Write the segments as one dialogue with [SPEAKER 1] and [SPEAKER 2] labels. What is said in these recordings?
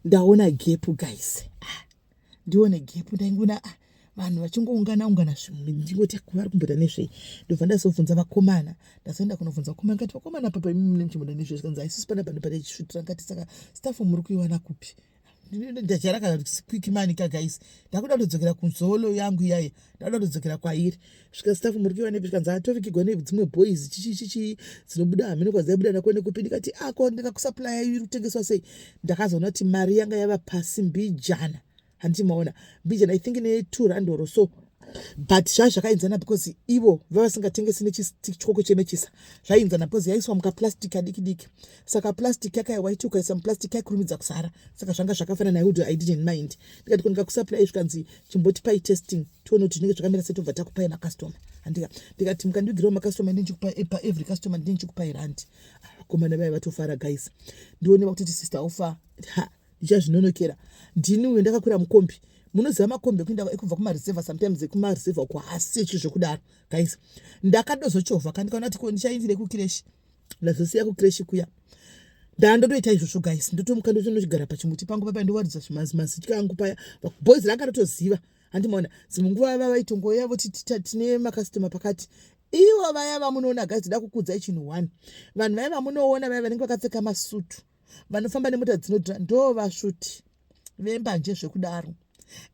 [SPEAKER 1] Ndaona gap, guys. Ah, ndione gap, ndaingoona, ah, vanhu vachingoungana ungana, ndingoti vari kumboita nezvei. Ndobva ndazobvunza vakomana, ndazoenda kunobvunza vakomana, ngati, "Vakomana, papa imi mune muchimboda nezvei?" Zvikanzi, "Haisusi panapa ndopatachisvutira." Ngati, "Saka stuff muri kuiwana kupi?" Ndajara ka quick money ka, guys. Ndakuda kutodzokera kunzolo yangu iyaya, ndakuda kutodzokera kwairi. Svika, "Stuff muri kuiwa nepi?" Zvikanzi, "Atovikigwa nedzimwe boys chichi chichi dzinobuda, hamene kwadzaibuda nako nekupi." Ndikati, "Ako ndikakusupplya, iri kutengeswa sei?" Ndakazoona kuti mari yanga yava pasi mbijana, handiti maona, mbijana, I think ne2 rand or so, but zvazvakaenzana because ivo vavasingatengesi nechityoko chemechisa. Zvainzana because yaiswa mukaplastic kadiki diki, saka plastic yakaya, waiti ukaisa muplastic kaikurumidza kuzara, saka zvanga zvakafanana. I didn't mind. Ndikati, "Ndikakusupply?" Zvikanzi, "Chimbotipai testing, tione kuti zvinenge zvakamira sei, tobva takupai macustomer." Handika ndikati, "Mukandigirawo macustomer, ndinchikupai paevery customer ndinchikupai rand." Vakomana vaya vatofara, guys. Ndione vakutoti, "Sister Ofa, ha, ndichazvinonokera ndini uyo ndakakwira mukombi." Munoziva makombi ekuenda ekubva kumareserva, sometimes ekumareserva uko hasechi zvekudaro, guys. Ndakadozochovha kandikaona kuti ndichaindire kucreche, ndazosiya kucreche kuya. Ndandotoita izvozvo, guys. Ndotomuka, ndotonochigara pachimuti pangu papa, ndowaridza zvimazitya angu paya. Boys ranga rotoziva, handimaona. Dzimwe nguva vava vaitongoya voti, "Tine macustomer pakati." Ivo vaya vamunoona, guys, da kukudzai chinhu one: vanhu vaya vamunoona vaya vanenge vakapfeka masutu, vanofamba nemota dzinodhura, ndo vasvuti vembanje zvekudaro.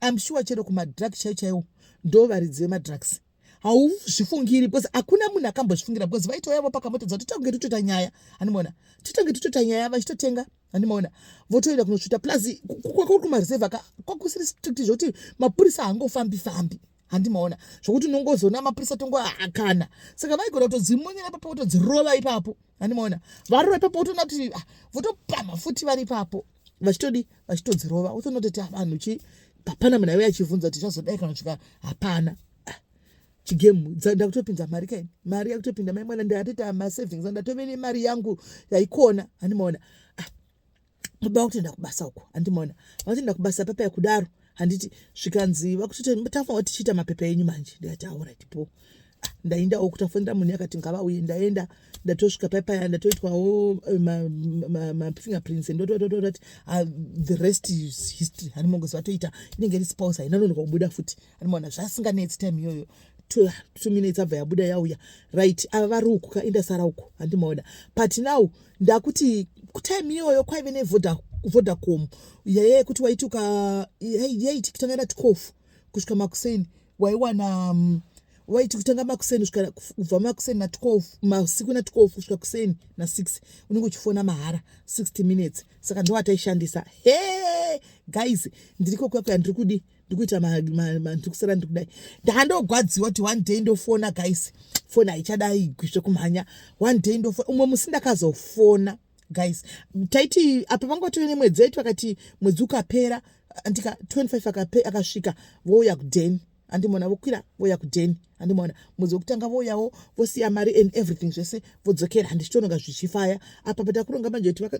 [SPEAKER 1] I'm sure chero kumadrugs chaiwo chaiwo, ndo varidzi vemadrugs. Hauzvifungiri because hakuna munhu akambozvifungira, because vaitouya vopaka mota dzavo, totange totoita nyaya, handimaona, totange totoita nyaya, vachitotenga, handimaona, votoenda kunosvuta. Plus kwakuri kumareserva kwakusiri strict zvokuti mapurisa haangofambi fambi, handimaona, zvokuti unongozoona mapurisa tongo akana. Saka vaigona kutodzimonyera ipapo, votodzirova ipapo, handimaona, varova ipapo, votoona kuti, ah, votopamha futi vari ipapo, vachitodi vachitodzirova, votoona kuti, ah, vanhu chi hapana munhu aiuya achibvunza kuti zvazodai kana kusvika hapana. Ah, chigame ndakutopinza mari kaini, mari yakutopinda, mai mwana. Ndatoita masavings, ndatove nemari yangu yaikona, handimaona. Baba vakutoenda kubasa uko, handimaona, vakutoenda kubasa papa kudaro, handiti. Zvikanzi, vakutoti, "Tafanwa tichiita mapepa enyu manje." Ndikati, "Alright po." Ah, ndaendawo kutafonera munhu akati ngavauye. Ndaenda, ndatosvika paipaya, ndatoitwawo eh, mafingerprints, ndototototi the rest is history. Handimongozi vatoita inenge iri spouse, haina nonoka kubuda futi, handimaona, zvasinganetsi time iyoyo, 2 minutes abva yabuda yauya. Right, ava vari uku ka, indasara uku, handimaona. But now ndakuti time iyoyo kwaive neVodacom yaiya yekuti waiti uka yaiti kutanga na12 kusvika makuseni waiwana waiti kutanga makuseni kusvika kubva makuseni na12 masiku na12 kusvika kuseni na6 unenge uchifona mahara 60 minutes. Saka ndo wataishandisa. He, guys, ndiriko kuya, ndiri kudi ndikuita ndiri kusara, ndiri kudai, ndandogwadziwa kuti one day ndofona, guys, foni haichadai zvekumhanya. One day ndofona, umwe musi ndakazofona, guys. Taiti apa pangatove nemwedzi, aiti vakati mwedzi ukapera, andika 25 akasvika, vouya kudheni, andimona, vokwira vouya kudheni, andimona. Mwedzi wekutanga vouyawo, vosiya mari and everything zvese, vodzokera. Handichitononga zvichifaya apa patakuronga manje kuti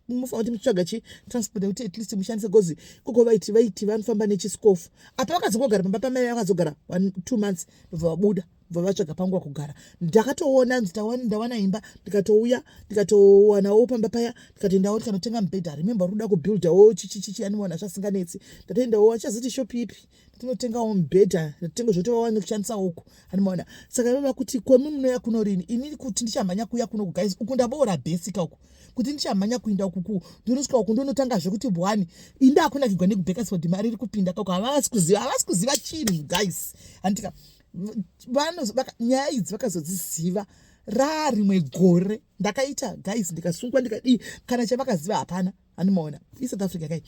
[SPEAKER 1] mufanira kuti muchitsvaga chitransport yekuti at least mushandise gozi koko. Vaiti vanofamba nechisikofu. Apa vakazongogara pamba pamai, vakazogara 2 months, ndobva vabuda, bva vatsvaga pangu kugara. Ndakatoona ndawana imba, ndikatouya, ndikatowanawo pamba paya, ndikatoendawo, tikanotenga mubhedha. Remember, uri kuda kubuildawo chichichichi, aniona zvasinganetsi. Ndatoendawo, achaziti shop ipi, tinotengawo mubhedha, ndatenga zvoti vawane kushandisa uku, animaona. Saka vava kuti, "Kwemi munoya kuno rini?" Inini kuti ndichamhanya kuuya kuno, guys, uku ndaboora bhesika uku, kuti ndichamhanya kuinda ukuku, ndinosvika uku ndonotanga zvekuti bwani indakunakigwa nekuBakersfield, mari iri kupinda kako. Havasi kuziva, havasi kuziva chinhu, guys, handitika. Nyaya idzi vakazodziziva rarimwe gore. Ndakaita, guys, ndikasungwa, ndikadii, kana chavakaziva hapana, handimaona. ISouth Africa kai.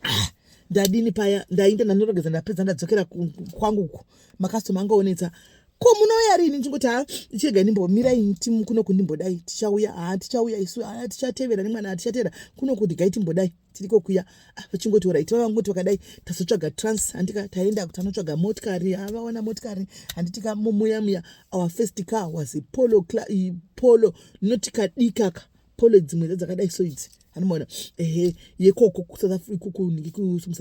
[SPEAKER 1] Ah, ndadini paya, ndainda, ndanorogedza, ndapedza, ndadzokera kwangu uku, macustomer angaonetsa, "Ko munouya rini?" Ndingoti, "Ha, ichirega ndimbomirai kuno, kundimbodai, tichauya. Ha, tichauya isu. Ha, tichatevera nemwana, hatichatevera kuno, kuti gai timbodai tiriko kuya." Ah, vachingoti, "Alright." Vavangoti vakadai, tazotsvaga trans, handika, taenda tanotsvaga motikari. Havawana motikari, handitika, mumuya muya. Our first car was a Polo, Polo, not kadikaka Polo, dzimwe dzakadai so idzi, handimaona, ehe, yekoko kuSouth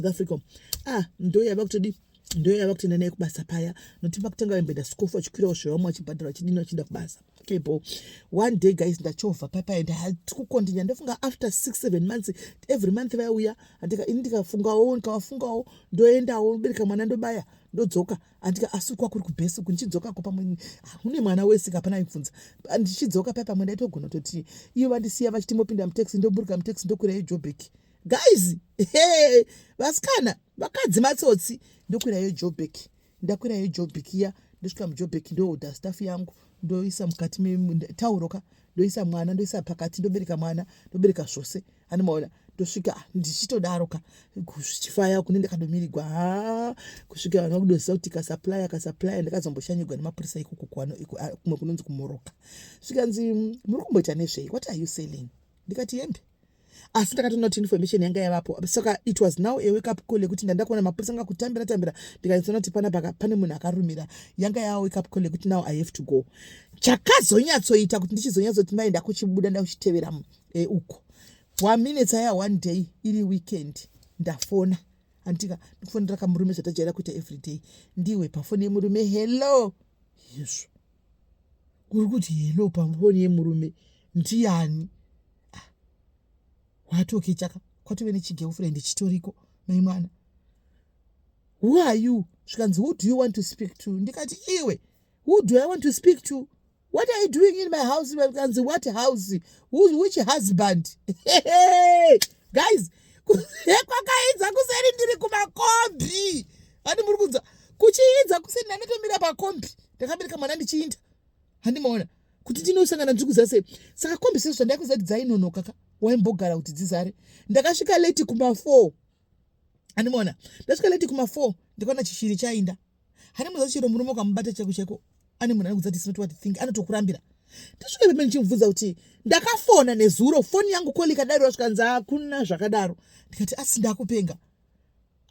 [SPEAKER 1] Africa. Ah, ndo yava kutodi, ndo yava kutoenda naye kubasa paya, nokuti pakutenga vemboenda sikofu, vachikwirawo zvevamwe, vachibhadhara, vachidini, vachienda kubasa. Okay, bo one day, guys, ndachovha paipai, ndikukontinya. Ndofunga after 6, 7 months, every month vaiuya, andika. Ini ndikafungawo, ndikavafungawo, ndoendawo, bereka mwana, ndobaya, ndodzoka, andika. Asi kwakuri kubhesi, ndichidzokako pamwe une mwana wese, kapana aibvunza. Ndichidzoka pai, pamwe ndaitogona kutoti ivo vandisiya vachiti mopinda mutaxi, ndoburuka mutaxi, ndokwira yeJoburg. Guys, he, vasikana, vakadzi matsotsi. Ndokwira yeJoburg, ndakwira yeJoburg iya, ndosvika muJoburg, ndohodha stuff yangu, ndoisa mukati metauroka, ndoisa mwana, ndoisa pakati, ndobereka mwana, ndobereka zvose, handimaona. Ndosvika ndichitodaroka, zvichifaya kune ndakadomirigwa, ha, kusvika vanhu vakudoziva kuti kasupplier, kasupplier. Ndakazomboshanyigwa nemapurisa ikoko kumwe kunonzi kuMoroka. Svikanzi, "Muri kumboita nezvei? What are you selling?" Ndikati, "Hembe." Asi ndakatoona kuti information yanga yavapo, saka it was now a wake up call yekuti ndanda kuona mapurisa anga kutambira tambira. Ndikanyatsoona kuti panapa pane munhu akarumira. Yanga yava wake up call yekuti now I have to go. Chakazonyatsoita kuti ndichizonyatsoti mai ndakuchibuda, ndakuchitevera uko waminutes aya. One day, iri weekend, ndafona, andika. Ndikufonera kamurume zvatajaira kuita everyday. Ndiwe pafoni yemurume, "Hello." Izvo kuri kuti, "Hello," pafoni yemurume, ndiani? Watoke chaka kwatove nechigirlfriend chitoriko, mai mwana. "Who are you?" Zvikanzi, "Who do you want to speak to?" Ndikati, "Iwe, who do I want to speak to? What are you doing in my house?" Kanzi, "What house? Which husband?" Guys, kwakaidza kuseri, ndiri kumakombi, handi muri kunzwa kuchiidza kuseni. Ndanotomira pakombi, ndakabereka mwana, ndichiinda, handimaona kuti ndinosangana, ndiri kuziva sei. Saka kombi sezvo zvandaikuziva kuti dzainonoka ka, waimbogara kuti dzizare. Ndakasvika late kuma4, handimaona. Ndasvika late kuma4, ndikaona chishiri chainda. Handimuziva chero murume ukamubata chaiko chaiko, ane munhu anokudza kuti it's not what think, anotokurambira. Ndasvika pepe, ndichimubvunza kuti ndakafona nezuro, foni yangu call ikadaro. Zvikanzi, "Hakuna zvakadaro." Ndikati, "Asi ndakupenga?"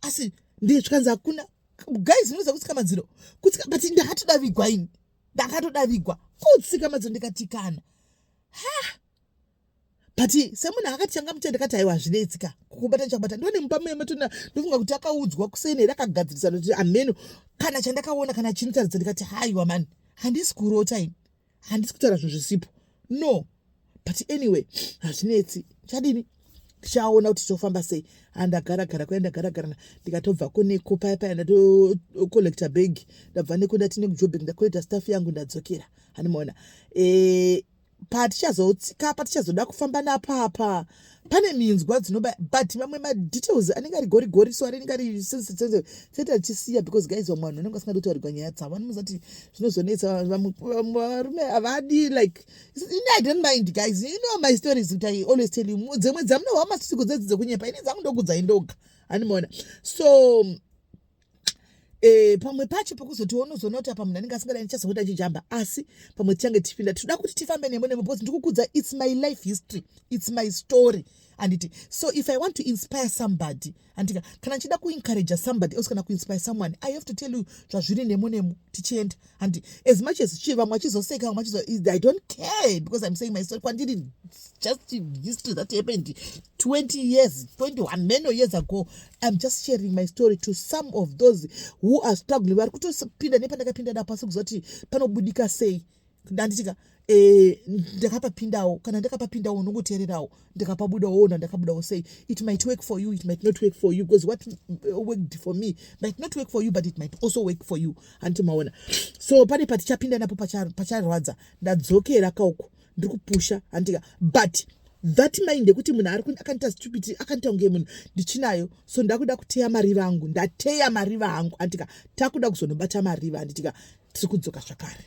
[SPEAKER 1] Asi zvikanzi, "Hakuna." Guys, unoziva kutsika madziro, kutsika, but ndakatodavigwa ini, ndakatodavigwa kutsika madziro. Ndikati, "Kana ha." But semunhu akati changa mutende, ndakati, "Aiwa, zvinetsika kukubata chakubata." Ndone mupa ndofunga kuti akaudzwa kuseni here, akagadzirisa kuti ameno kana chandakaona kana chinotaridza. Ndikati, "Haiwa mani, handisi kurota ini, handisi kutaura zvinhu zvisipo, no." But anyway, hazvinetsi, chadini, tichaona kuti tofamba sei. Andagara gara kuya, ndagara gara, ndikatobva neko paya paya, ndatocollecta bag, ndabva neko, ndati nekuJobek, ndacollecta stuff yangu, ndadzokera, handimaona. Patichazotsika, patichazoda kufamba napapa, pane minzwa dzinobaya, but mamwe madetails anenge ari gori gori, so anenge ari sete achisiya, because guys, vamwe vanhu vanenge vasingadi kutaurirwa nyaya dzavo. Vanomuza kuti zvinozonetsa, vamwe varume havadi. Like, I don't mind, guys. You know my stories, kuti I always tell you dzimwe dzamunohwa masiko dzedzi dzekunyepa, ini dzangu ndokudzai ndoga, handimaona. So pamwe pacho pekuzoti unozoona kuti apa munhu anenge asingadai, ndichazokuita chijamba, asi pamwe tichange tichipinda. Tinoda kuti tifambe nemo nemo, because ndikukudza, it's my life history, it's my story, anditi. So if I want to inspire somebody, andika, kana ndichida kuencourage somebody else kana kuinspire someone, I have to tell you zvazviri nemo nemo tichienda, handi. As much as chi vamwe vachizoseka, vamwe vachizo, I don't care, because I'm saying my story. Kwandiri just history that happened 20 years, 21 many years ago. I'm just sharing my story to some of those who are struggling, vari kutopinda nepandakapinda napo, asi kuziva kuti panobudika sei, ndanditika. Ndakapapindawo, kana ndakapapindawo, unongoteererawo, ndikapabudawo, ona ndakabudawo sei. It might work for you, it might not work for you, because what worked for me might not work for you, but it might also work for you, handiti maona. So pane patichapinda napo pacharwadza. Ndadzokera kauko, ndiri kupusha, handika. But that mind yekuti munhu ari akanita stupid, akanita kunge munhu, ndichinayo. So ndakuda kuteya mariva angu, ndateya mariva angu, handika. Takuda kuzonobata mariva, handitika. Tiri kudzoka zvakare.